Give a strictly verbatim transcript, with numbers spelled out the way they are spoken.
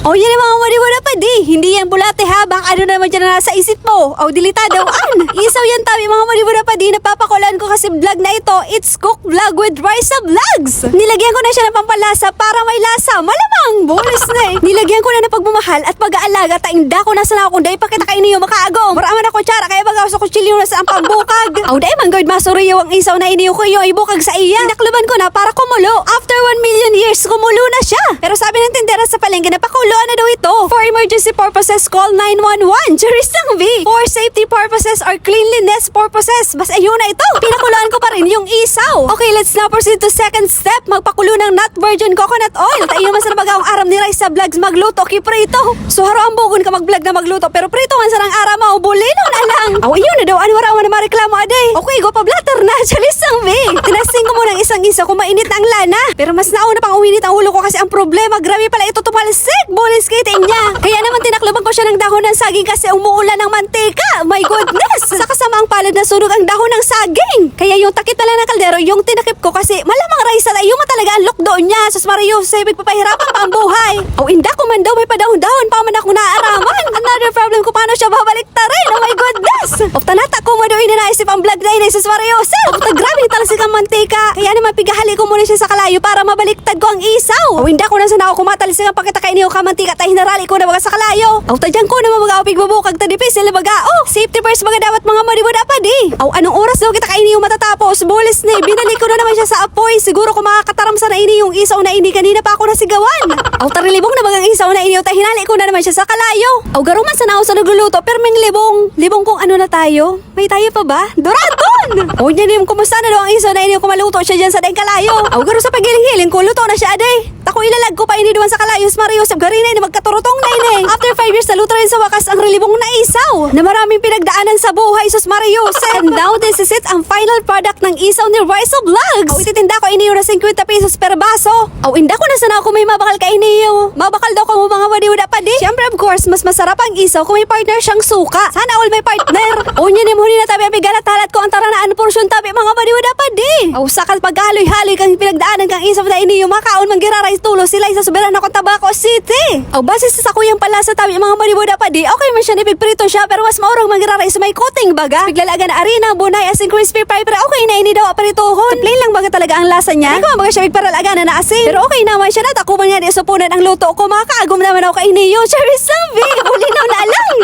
O yan, mga madi-madi padi, hindi yan bulate ha, baka ano naman dyan na nasa isip mo. O, delikado an. Isaw yan tabi, mga madi-madi padi, napapakulaan ko kasi vlog na ito, it's cook vlog with Raisa Vlogs. Nilagyan ko na siya ng pampalasa para may lasa. Malamang, bulis na eh. Nilagyan ko na ng pagmamahal at pag-aalaga, ta inda ko na sana kung dai pa kita kaini yung makaagom. Wala man ako tsara, kaya baga sa kutsilyo na sa ang pambukag. Aw, dai man gawid masuriyo ang isaw na iniyo ko iyo ibukag sa iya. Tinakluban ko na para kumulo. After one million years, kumulo na siya. Pero sabi ng tindera sa palengke na pakuloan na daw ito. For emergency purposes, call nine one one. Charis lang, V. For safety purposes or cleanliness purposes, basta yun na ito. Pinakuloan ko pa rin yung isaw. Okay, let's now proceed to second step. Magpakulo ng not virgin coconut oil. Ta iyo man sana baga ang aram ni Raisa Vlogs magluto, kiprito. So, haro ang bugon ka mag-vlog na magluto, pero prito man sana ang aram mo, bulino na lang. Aw, iyo na daw, ano, wala man na mareklamo, ade. Okay, go pa blatter na, charis lang, V. Tinasting ko muna ang isang isa kung mainit na ang lana. Pero mas nauna pang uminit ang ulo ko kasi ang problema, grabe pala ito tumalsik. Bulis kiting niya. Kaya naman tinakluban ko siya ng dahon ng saging kasi umuulan ng mantika. My goodness! Sa kasamaang palad, nasunog ang dahon ng saging. Kaya yung takip na lang ng kaldero, yung tinakip ko kasi malamang Raisa na iyo talaga ang lukdo niya. Sus Maria Jose, pagpapahirapan pa ang buhay. O inda ko man daw, may padahon-dahon pa man akong naaaraman. Another problem ko, paano siya babaliktarin? Oh my goodness! O tanata ko, mado ini naisip ang vlog na ini, Sus Maria Jose. O ta, grabe, talsik ang mantika. Kaya naman, pigahali ko muna siya sa kalayo para mabaliktad ko ang isaw. O inda ko na sana ako kumatalsik ang pakita kay niyo ka mantika, ta hinarali ko na baga sa kalayo. O ta, diyan ko na mabaga o pigbubukag ta dipisil na baga. O, safety first baga dapat, mga madi-madi padi. O, anong oras daw kita kay niyo matatapos? Bulis ni, binalik ko na naman siya sa apoy. Siguro kung makakataram sana ini yung isaw na ini, kanina pa ako nasigawan. O ta, rilibong na bagang isaw na ini, o ta, hinali ko na naman siya sa kalayo. O garo man sana ako sa nagluluto, pero may libong. Libong kung ano na tayo. May tayo pa ba? Doraton! O niya, Nim, kumusta na daw ang isaw na ini kung maluto siya dyan sa daing kalayo? O garo sa paghiling-hiling ko, luto na siya, ade. Tako, ilalag ko pa ini duman sa kalayo, Sus Maria Jose, gari na ini, magkaturutong na ini. After five years, naluto rin sa wakas ang rilibong na isaw na maraming pinagdaanan sa buhay, Sus Maria Jose. And now, this is it, ang final product ng isaw ni Raisa Vlogs. O, ititinda ko ini na singkwenta pesos per baso. O, inda ko na sana ako may mabakal kay niyo. Mabakal daw kamo, mga madi-madi padi. Siyempre, of course, mas masarap ang isaw kung may partner siyang suka. Sana all may partner. O niya, Nim, huli na tabi ang pighalat-halat ko ang taranaan porsyon tabi, mga madi-madi padi. O, sakat paghaloy-haloy kang pinagdaanan kang isaw na ini, yung makaon man giraray tulo sila sa soberano kong Tabaco City. O, base sa sakuyang palasa tabi, mga madi-madi padi, okay man siya, nipigprito siya, pero mas maurang man giraray sa may kuting baga. Piglalagan na arina, bunay, asin, crispy fry, pero okay na ini daw, prituhon. Plain lang baga talaga ang lasa niya. Hindi ko man baga siya pigparalagan na asin. Pero okay naman siya, natakuman nga di supunan ang luto ko. Makakaagom naman ako kay niyo. Charis lang, V. Bulinaw na lang.